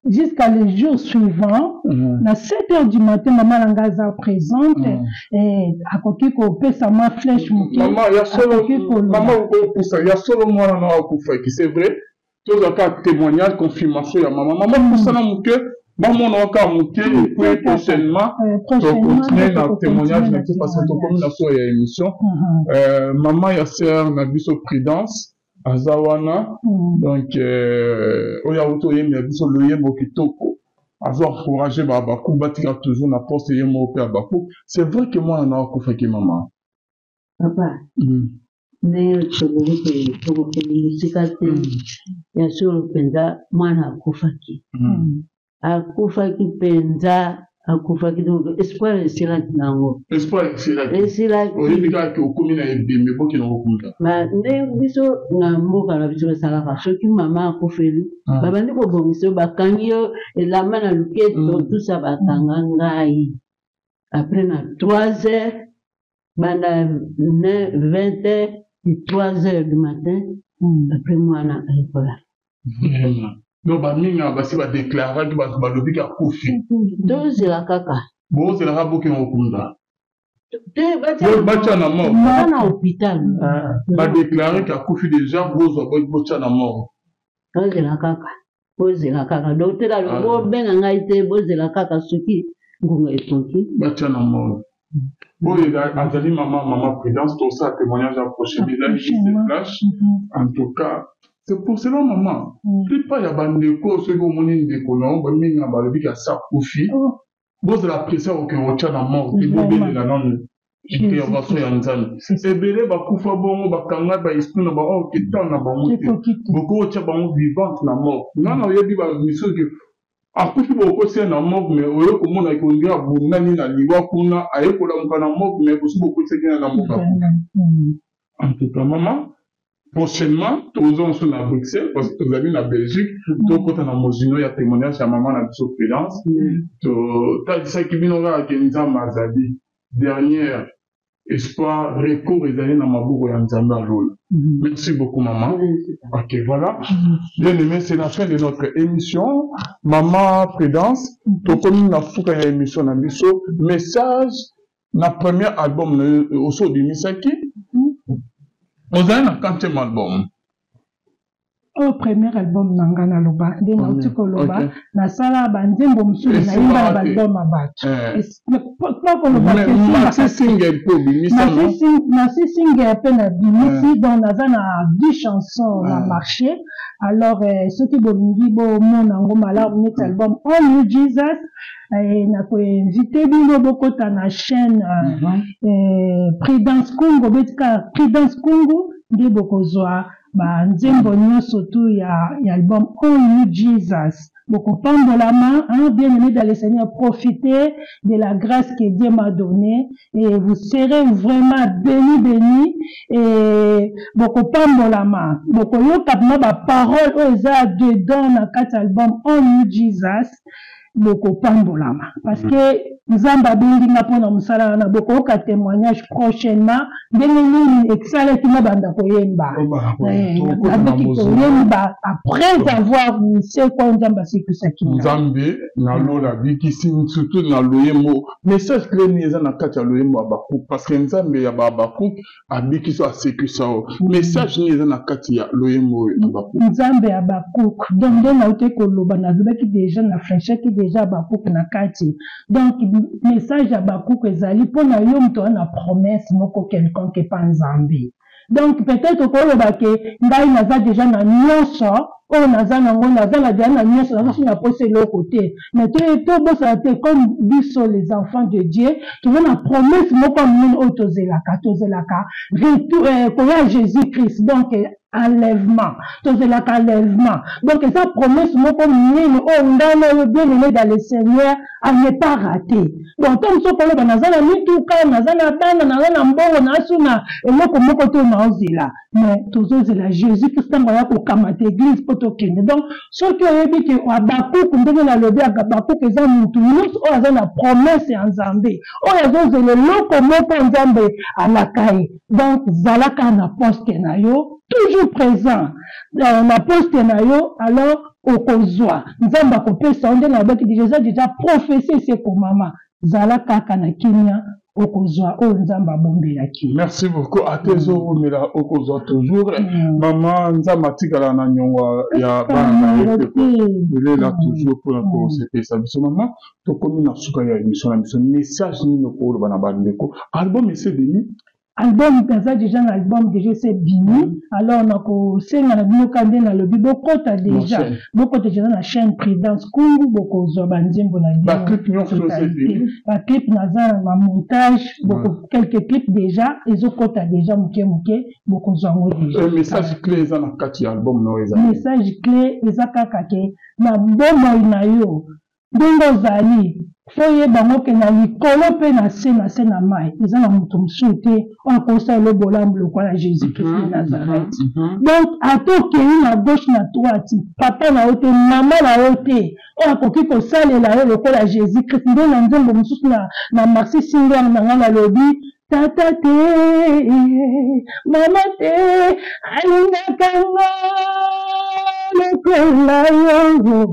jusqu'à le jour suivant na 7 heures du matin maman na nga aza présente et akoki kopesa mwa flèche moke. Mama ya solo, mama okopusa ya solo mwana na akufaki, c'est vrai tozwaka témoignage confirmation ya mama. Mama pusana moke bamona kaka moke et puis prochainement tocontinue na témoignage na biso parce que tokomi na so ya émission. Mama ya sœur na biso Prudence aza wana, donc oyo awuti oyembela biso loyembo kitoko, azo encourager ba Habacuc batika toujours na poste ye moko mpe Habacuc. C'est vrai que mwana na akufaki mama? Papa, ndenge tolobi ke tokokende mosika te, ya solo mpenza mwana akufaki, akufaki mpenza, akufaki. Donc espoir esilaki nango. Espoir esilaki. Esilaki. Oyebi kaka ke okomi na ebembe bokende kokunda. Nde biso na mboka na biso basalaka soki mama akufeli, babandi kobongisa yo, bakangi yo elamba na loketo, tusa bakanga ngai. Après na 3 heures, banda 20 heures et 3 heures du matin, après mwana ayekola. Vraiment donc bamingi basi badeklaraki, bato balobiki akufi. Tozela kaka. Bozelaka bokende kokunda. Te. Batya na mort. Baza na hôpital. Badéclarer ke akufi déjà, bozwa botya na mort. Tozela kaka, bozela kaka docteur alo bobenga ngai te, bozela kaka soki ngonga ekoki. Batya na mort. Oyo azali mama Prudence, tosala témoignage ya prochaine, ezali juste flash en tout cas. C'est pour cela, maman, plupart ya bandeko, soki omoni ndeko na yo, bamingi na balobi ke asi akufi, Oh. bozala presse ya kokende kotya na morgue te, Vraiment. bobelela nanu intervention ya Nzambe. C'est ça. Ebele bakufa bongo, bakanga ba esprit na bango, oke temps na bango te. Ekoki te. Bokoki kotya bango vivante na morgue. Nga na oyebi ba misusu ke akufi, bokotia na morgue, mais oye komona ke ondire abundani na liwa kuna, aye kolamuka na morgue, mais bosi bokotisaki na morgue, akufi. Vraiment. En tout cas, maman, prochainement toza mosusu na Bruxelles, parce que tozali na Belgique, tokota na mozino ya témoignage ya mama na biso Prudence. Totalisaki bino kaka ke Nzambe azali dernier espoir, recours ezali na maboko ya Nzambe ya lola. Merci beaucoup, maman. Ok, voilà, bien aimé, c'est la fin de notre émission. Maman Prudence, tokomi na suka ya émission na biso. Message na premier album na yo oso obimisaki, ozali na quantième album? Oyo premier album na nga. Naloba nde nauti koloba, nasala banzembo mosusu, Esimbaka nayemba na te. baalbum ya bato. Po koloba Mais ke esimbaka. Maxi single mpe obimisa, no? Nasi single mpe nabimisi, donc naza na 10 chansons na marché. Alors soki bolingi bomona yango malamu neti album All You Jesus, nakoinvite bino bokota na chaîne Prudence Kungu. Betika Prudence Kungu nde bokozwa banzembo nyonso tu ya album All You Jesus. Bokopambolama, hein, bien aimé dans le Seigneur, profitez de la grâce que Dieu m'a donnée et vous serez vraiment bénis, bénis et bokopambolama. Bokoyoka mpenza baparole oyo eza dedans na kati ya album All You Jesus. Bokopambolama parce que Nzambe abengi nga mpona mosala wana. Bokoyoka témoignage prochainement ndenge nini esalaki nga banda koyemba. Tokota na Nabiki mozolo. koyemba après avoir sekwa, Nzambe asekwisaki nga. Nzambe na lola abikisi, surtout na loyembo. Message clé nini eza na kati ya loyembo Habakuk? Parce que Nzambe ya Bahabakuk abikisi, asekwisa yo. Message nini eza na kati ya loyembo oyo Habakuk? Nzambe ya Habakuk, donc nde nauti koloba, nalobaki déjà, na flashaki déjà Habakuk na kati. Donc message ya Habakuk ezali mpona yo moto aza na promesse moko quelconque epa Nzambe. Donc peut-être okoloba ke ngai naza déjà na nyonso oyo naza nango, naza na déjà na nyonso, naza so na posa eloko te. Mais tobosana te, comme biso les enfants de Dieu, toza na promesse moko ya monene oyo tozelaka, tozelaka retour, koya Jésus Christ, donc enlèvement, tozelaka enlèvement. Donc eza promesse moko monene oyo ngai na oyo, bien aimé dans le Seigneur, à ne pas rater. Donc to mosusu koloba naza na mituka, naza na bana, naza na mbongo, nasu na eloko moko te naozela, mais tozozela Jésus Christ ntango aya kokamata église mpo tokende. Donc soki oyebi ke Abakuku, ndenge nalobi, Abakuku eza motu nyonso oyo aza na promesse ya Nzambe, oyo azozela eloko moko ya Nzambe alaka ye. Donc zalaka na poste na yo, toujours présent na poste na yo, alors okozwa, Nzambe akopesa yo. Nde nalobaki déjà, eza déjà prophétie, esekomama. Zala kaka na kimia, okozwa oyo Nzambe abombelaki. Merci beaucoup. Ate ezowumela, okozwa toujours. Mama, Nzambe atikala na nyongo ya bana na ye te, elela toujours mpona kosepelisa biso. Mama, tokomi na suka ya émission na biso. Message nini okoloba na bandeko? Album ese bimi? Album naza déjà na album déjà ese bimi. Alors nakosenga na bino ka nde nalobi, bokota déjà, bokota déjà na chaîne Prudence Kungu, bokozwa banzembo na bino. Baclip nyonso ese bimi? Baclip naza na montage, quelques clips déjà ezokota déjà moke moke, bokozwa yango déjà. Message clé eza na kati ya album na oyo eza? Message clé eza kaka ke na bomoi na yo, ndenge ozali, fo oyeba ngo ke na likolo mpe na se, na se na mai, eza na moto mosusu te oyo akosalela bolamu lokola Jésus Christ de Nazareth. Donc ata okei na gauche, na droite, papa na yo te, mama na yo te, oyo akoki kosalela yo lokola Jésus Christ. Nde na nzembo mosusu na maxi single na ngai nalobi: tata te, mama te, alingaka nga lokola yo.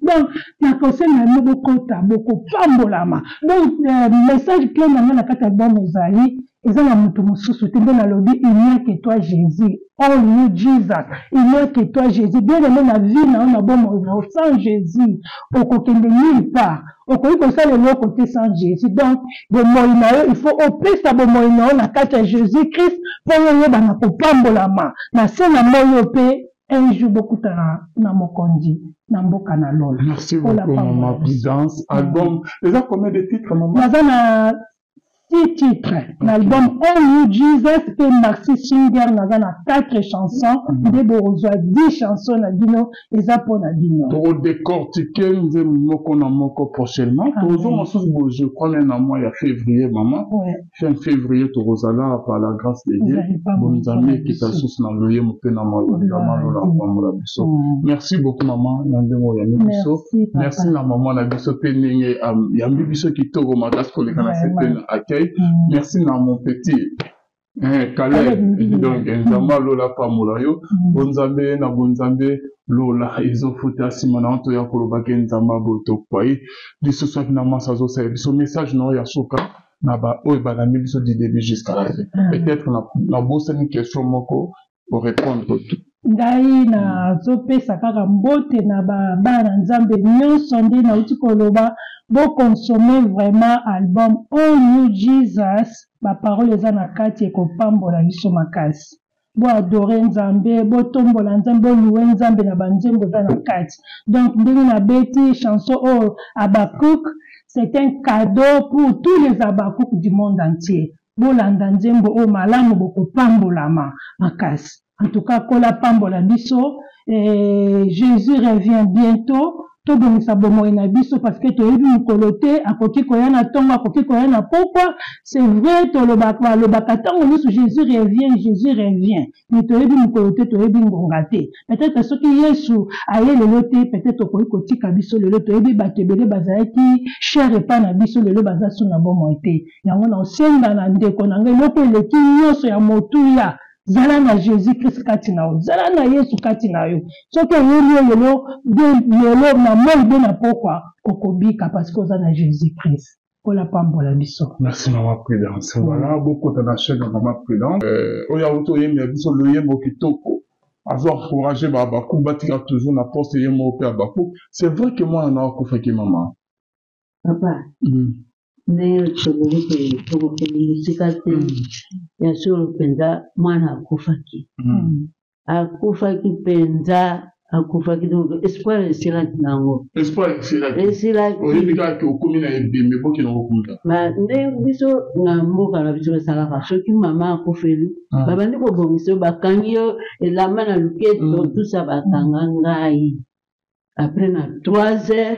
Donc nakosenga bino bokota, bokopambolama. Donc message clé na ngai na kati ya album ezali: eza na moto mosusu te. Nde nalobi: il n'y a que toi Jésus, all you Jesus, il n'y a que toi Jésus. Bien aimé, na vie na yo, na bomoi na yo, sans Jésus okokende nulle part, okoki kosala eloko te sans Jésus. Donc bomoi na yo, il faut opesa bomoi na yo na kati ya Jésus Christ mpo yo oyeba na kopambolama na se na moi oyo mpe. Un jour bokutana na mokonzi na mboka na lola. Merci beaucoup, maman Prudence. Album, eza combien de titres, maman? Naza na six titres na album All You Jesus mpe Maxi Singer. Naza na quatre chansons, nde bokozwa 10 chansons na bino, eza mpo na bino. Tokodécortiquer nzembo moko na moko prochainement. Tozonga susu bo, je crois même na mois ya février, mama. Fin février tokozala, par la grâce de Dieu. Bonzambe ekita susu na loyembo mpe na malola apambola biso. Merci beaucoup, mama, na ndenge oyambi biso. Merci na mama na biso mpe ndenge yambi biso kitoko makasi koleka na sepe na accueil. Merci na mon petit Caleb. Donc Nzambe alola pambola yo. Bonzambe na bonzambe lola ezofuta nsima na toya kolobaki Nzambe aboye ye lisusu aki na masa azosala biso. Message na oyo ya suka na baoyo balandi biso du début jusqu'à la fin. Peut-être nabosani question moko, orépondre tout. Ngai nazopesa kaka mbote na bana Nzambe nyonso. Nde nauti koloba, boconsommer vraiment album All New Jesus. Baparole eza na kati ekopambola biso makasi. Boadorer Nzambe, botombola Nzambe, bolouer Nzambe na banzembo eza na kati. Donc ndenge nabeti chanson oyo Habakuk, c'est un cadeau pour tous les Habakuk du monde entier. Bolanda nzembo oyo malamu, bokopambolama makasi. En tout cas, kola pambola biso. Jésus revient bientôt. Tobongisa bomoi na biso parce que toyebi mokolo te. Akoki koya na ntongo, akoki koya na pokwa. C'est vrai, tolobaka, balobaka ntango nyonso: "Jésus revient, Jésus revient." Mais toyebi mokolo te, toyebi ngonga te. Peut-être soki Yesu aye lelo te, peut-être okoki kotika biso lelo. Toyebi bato ebele bazalaki cher epai na biso, lelo baza so na bomoi te. Yango na osenga na ndeko na ngai, eloko eleki nyonso ya motuya, zala na Jésus Christ kati na yo, zala na Yesu kati na yo. Soki oyeli yo lelo, lelo na moi be na pokwa, okobika parce que oza na Jésus Christ. Kola pambola biso. Merci, mama Prudence. Voilà, bokota na chaîne ya mama Prudence oyo auti oyembela biso loyembo kitoko. Azo encourager babaku batika toujours na poste ye moko mpe abaku. C'est vrai que mwana na akufaki, mama? Papa, ndenge tolobi, tokokende mosika te. Ya solo mpenza, mwana akufaki, akufaki mpenza, akufaki. Donc espoir esilaki nango. Espoir esilaki. Esilaki. Oyebi kaka okomi na ebembe, bokende kokunda. Nde biso na mboka na biso basalaka, soki mama akufeli, babandi kobongisa yo, bakangi yo elamba na luketo, tusa. Bakanga ngai après na 3 heures,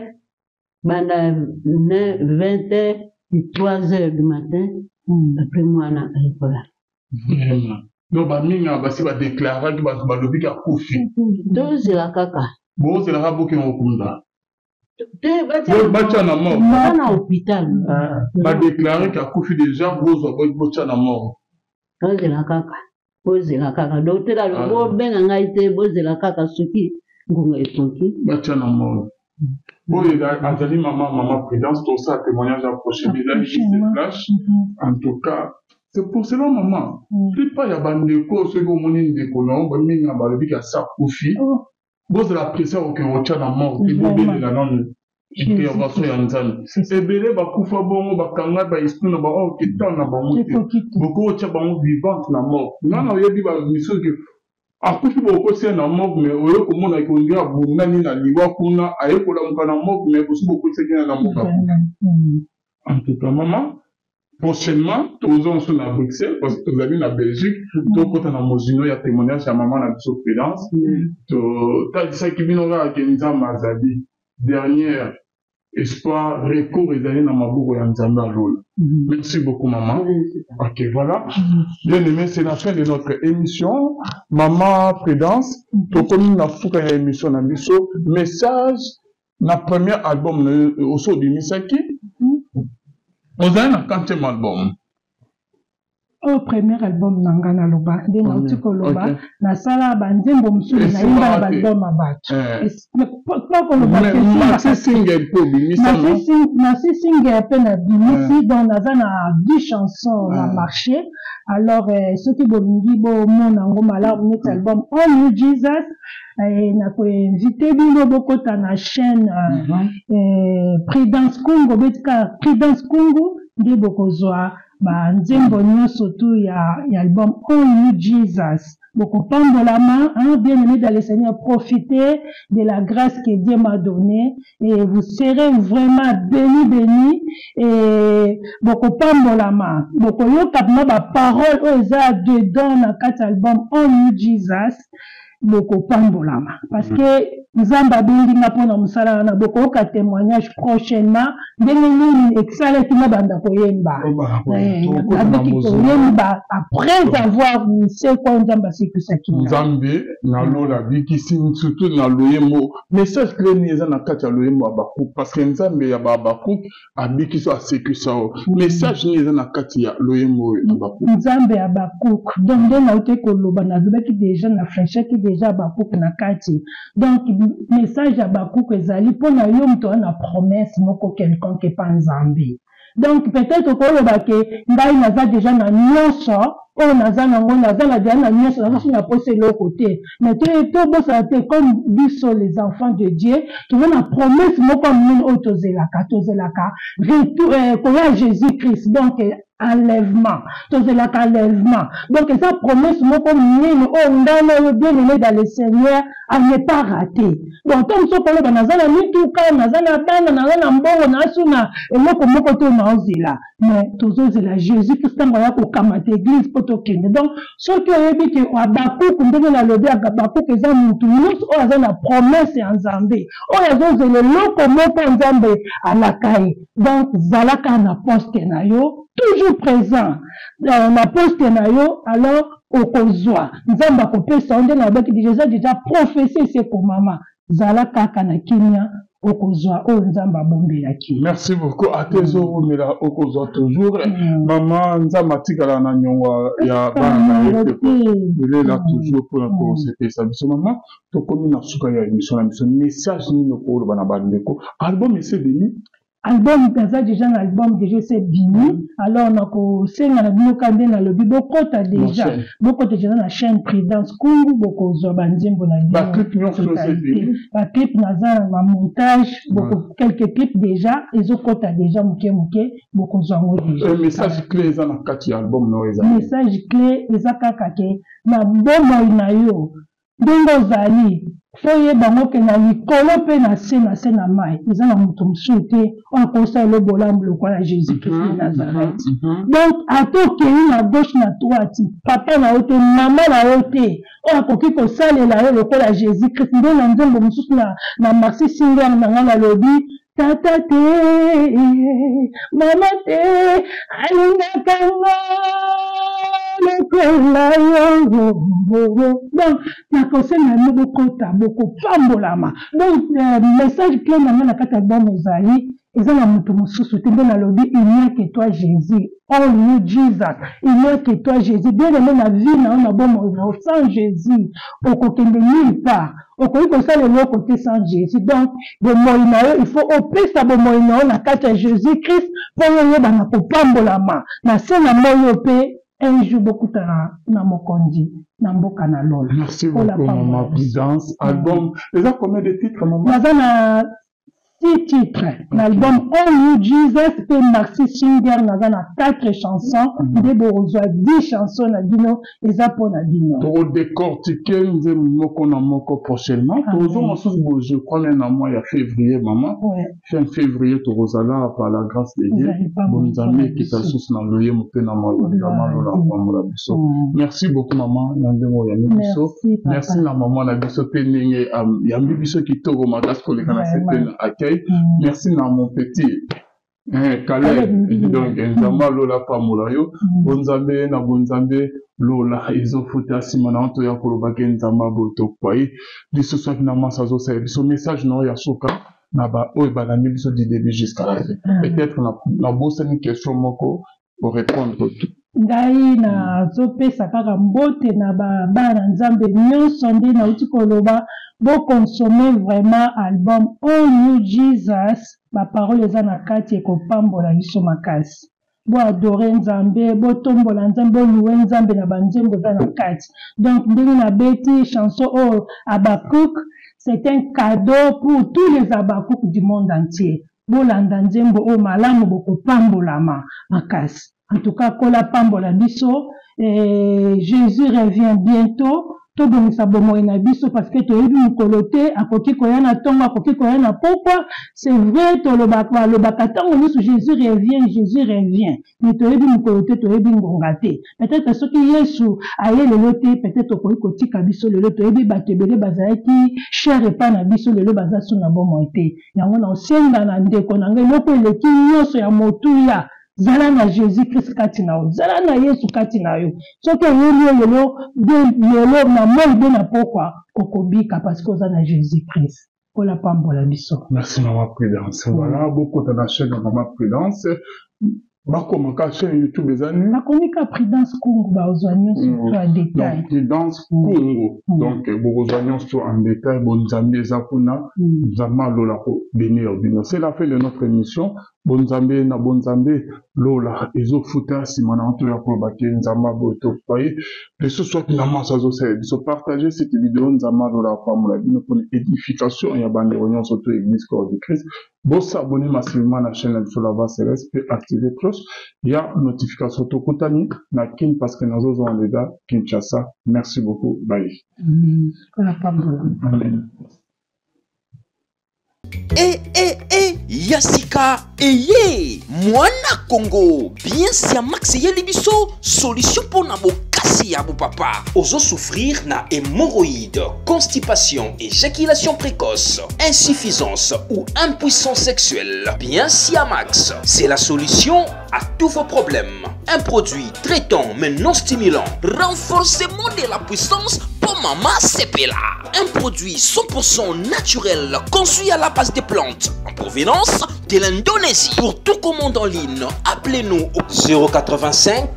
banda 20 heures et 3 heures du matin. Après mwana ayekola. Vraiment, donc bamingi basi badéclaraki, bato balobiki akufi. Tozela kaka. Bozelaka bokende kokunda. Te. Batya na mort. Baza na hôpital. Badéclarer ke akufi déjà, bozwa botya na mort. Tozela kaka, bozela kaka. Docteur alo, bobenga ngai te, bozela kaka soki ngonga ekoki. Batya na mort. Oyo azali mama Prudence. Tosala témoignage ya prochain, ezali juste flash. En tout cas, c'est pour cela, maman, plupart ya bandeko, soki omoni ndeko na yo, bamingi na balobiki asa akufi, bozala pressé okende kotya na mort te. Bobelela nanu intervention ya Nzambe. Ebele bakufa bongo, bakanga baesprit na bango, oketan na bango te. Bokotya bango vivante na mort. Nga na oyebi bamisusu akufi, bokotia na morgue, mais oyo komona kondi abundani na liwa kuna, aye kolamuka na morgue, mais bosi bokotiaki na morgue, akufi. En tout cas, mama, prochainement toza mosusu na Bruxelles parce que tozali na Belgique. Tokɔta na mozino ya témoignage ya mama na biso Prudence. Totalisaki bino kaka ke Nzambe azali dernière espoir, recours ezali na maboko ya Nzambe alola. Merci beaucoup, maman. Ok, voilà, bien aimé, c'est la fin de notre émission. Maman Prudence, tokomi na suka ya émission na biso. Message na premier album na yo oso obimisaki, ozali na quantième album? Oyo premier album na nga. Naloba nde nauti koloba, nasala banzembo mosusu, nayemba na baalbum ya bato. Maxi single mpe obimisa? Maxi single mpe nabimisi. Donc naza na 10 chansons na marché. Alors soki bolingi bomona yango malamu neti album All New Jesus, nakoinviter bino bokota na chaîne Prudence Kungu. Betika Prudence Kungu nde bokozwa banzembo nyonso tu ya album All New Jesus. Bokopambolama, hein, bien aimé dans le Seigneur, profitez de la grâce que Dieu m'a donnée et vous serez vraiment béni, béni et bokopambolama. Bokoyoka na ba parole oyo eza dedans na kati album On You Jesus. Bokopambolama parce que Nzambe abengi nga mpona mosala wana. Bokoyoka témoignage prochainement ndenge nini esalaki nabanda koyemba, nabiki koyemba après avoir sekwa. Nzambe asekwisaki. Nzambe na lola abikisi, surtout na loyembo. Message clé nini eza na kati ya loyembo Habakuk? Parce que Nzambe ya Bahabakuk abikisi, asekwisa o. Message nini eza na kati ya loyembo oyo Habakuk? Nzambe ya Habakuk, donc nde nauti koloba, nalobaki déjà, na flashaki déjà Habakuk na kati. Donc message ya Habakuk ezali mpona yo moto aza na promesse moko quelconque epa Nzambe. Donc peut-être okoloba ke ngai naza déjà na nyonso oyo naza nango, naza na déjà na nyonso, naza so na posa eloko te. Mais tobosana te, comme biso les enfants de Dieu, toza na promesse moko ya monene oyo tozelaka, tozelaka retour, koya Jésus Christ, donc enlèvement. Tozelaka enlèvement. Donc eza promesse moko monene oyo ngai na yo, bien aimé dans le Seigneur, à ne pas rater. Donc to mosusu koloba naza na mituka, naza na bana, naza na mbongo, nasu na eloko moko te naozela, mais tozozela Jésus Christ ntango aya kokamata église mpo tokende. Donc soki oyebi ke Abakuku, ndenge nalobi, Abakuku eza motu nyonso oyo aza na promesse ya Nzambe, oyo azozela eloko moko ya Nzambe alaka ye. Donc zalaka na poste na yo, toujours présent na poste na yo, alors okozwa, Nzambe akopesa yo. Nde nalobaki déjà, eza déjà prophétie, esi ekomama. Zala kaka na kimia, okozwa oyo Nzambe abombelaki. Merci beaucoup. Ate ezowumela, okozwa toujours. Mama, Nzambe atikala na nyongo ya bana na ye te, elela toujours mpona kosepelisa biso. Mama, tokomi na suka ya émission na biso. Message nini okoloba na bandeko? Album ese ebimi? Album naza déjà na album déjà ese ebimi. Alors nakosenga na bino ka nde nalobi, bokota déjà, bokota déjà na chaîne Prudence Kungu, bokozwa banzembo na bino. Baclip naza na montage, quelques clips déjà ezokota déjà moke moke, bokozwa yango déjà. Message clé eza na kati ya album na oyo eza? Message clé eza kaka ke na bomoi na yo, ndenge ozali, fo oyeba ngo ke na likolo mpe na se, na se na mai, eza na moto mosusu te oyo akosalela bolamu lokola Jésus Christ de Nazareth. Donc ata okei na gauche, na droite, papa na yo te, mama na yo te, oyo akoki kosalela yo lokola Jésus Christ. Nde na nzembo mosusu na Maxi Single na ngai nalobi: tata te, mama te, alingaka nga lokola yo. Donc nakosenga bino bokota, bokopambolama. Donc message clé na ngai na kati ya album ezali: eza na moto mosusu te. Nde nalobi: il n'y a que toi Jésus, all you Jesus, il n'y a que toi Jésus. Bien aimé, na vie na yo, na bomoi na yo, sans Jésus okokende nulle part, okoki kosala eloko te sans Jésus. Donc bomoi na yo, il faut opesa bomoi na yo na kati ya Jésus Christ mpo yo oyeba na kopambolama na se na moi oyo, mpe un jour bokutana na mokonzi na mboka na lola. Merci beaucoup, mama Prudence. Album eza combien de titres, mama? Naza na six titres na album All You Jesus, mpe Maxi Singer naza na quatre chansons. Nde bokozwa 10 chansons na bino, eza mpo na bino. Tokodécortiquer nzembo moko na moko prochainement. Tozonga mosusu boye, je crois na mois ya février, mama, fin février tokozala par la grâce de Dieu. Bonzambe ekita lisusu na loyemo mpe na malola apambola biso. Merci beaucoup, mama, na ndenge oyambi biso. Merci na mama na biso mpe ndenge yambi biso kitoko makasi koleka na sepe na accueil. Merci na mon petit Caleb. Donc Nzambe alola pambola yo. Bonzambe na bonzambe lola ezofuta nsima na toya kolobaki Nzambe aboye tokwai lisusu soki na masa azosala biso. Message na oyo ya suka na baoyo balandi biso du début jusqu'à la fin. Peut-être nabosani question moko, orépondre tout. Ngai nazopesa kaka mbote na bana Nzambe nyonso. Nde nauti koloba, boconsommer vraiment album All New Jesus. Baparole eza na kati ekopambola biso makasi. Boadorer Nzambe, botombola Nzambe, bolouer Nzambe na banzembo eza na kati. Donc ndenge nabeti chanson oyo Habakuk, c'est un cadeau pour tous les Habakuk du monde entier. Bolanda nzembo oyo malamu, bokopambolama makasi. En tout cas, kola pambola biso. Et Jésus revient bientôt. Tobongisa bomoi na biso parce que toyebi mokolo te, akoki koya na ntongo, akoki koya na pokwa. C'est vrai, tolobaka, balobaka ntango nyonso Jésus revient, Jésus revient, mais toyebi mokolo te, toyebi ngonga te. Peut-être soki Yesu aye lelo te, peut-être okoki kotika biso lelo. Toyebi bato ebele bazalaki cher epai na biso, lelo baza so na bomoi te. Yango na osenga na ndeko na ngai, eloko eleki nyonso ya motuya, zala na Jésus Christ kati na yo, zala na Yesu kati na yo. Soki oyeli yo lelo lelo na moi be na pokwa, okobika parce que oza na Jésus Christ. Kola pambola biso. Merci Mama Prudence. Voilà, bokota na chaîne ya Mama Prudence. Bakomaka chaîne YouTube eza nini? Bakomi ka Prudence Kungu, bazwa nyonso to ya détail. Donc Prudence Kungu. Donc bokozwa nyonso en détail, bonzambe eza kuna, Nzambe alola ko bénir bino. C'est la fin de notre émission. Bonzambe na bonzambe lola ezofuta nsima na nto ya koloba te Nzambe aboye topaye lisusu wapi na maso azosala biso. Partage cette vidéo, Nzambe alola apambola bino mpona édification ya bandeko nyonso to Église Corps du Christ. Bosabonner massivement na chaîne na biso La Voix Céleste mpe activer cloche ya notification. Tokutani na Kin parce que nazozwa déjà Kinshasa. Merci beaucoup, bye. Amen. E e e ya sika eye mwana Congo bien Siamax eyeli biso solution mpona bokasi ya bopapa. Ozosouffrir na hémorroïde, constipation, éjaculation précoce, insuffisance ou impuissance sexuelle, bien Siamax, c'est la solution à tous vos problèmes. Un produit traitant mais non stimulant, renforcement de la puissance pour maman Sepela. Un produit 100% naturel conçu à la base des plantes en provenance de l'Indonésie. Pour tout commande en ligne, appelez-nous au 085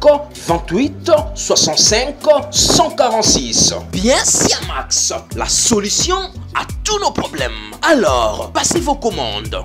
28 65 146. Bien Siamax, la solution à tous nos problèmes. Alors, passez vos commandes.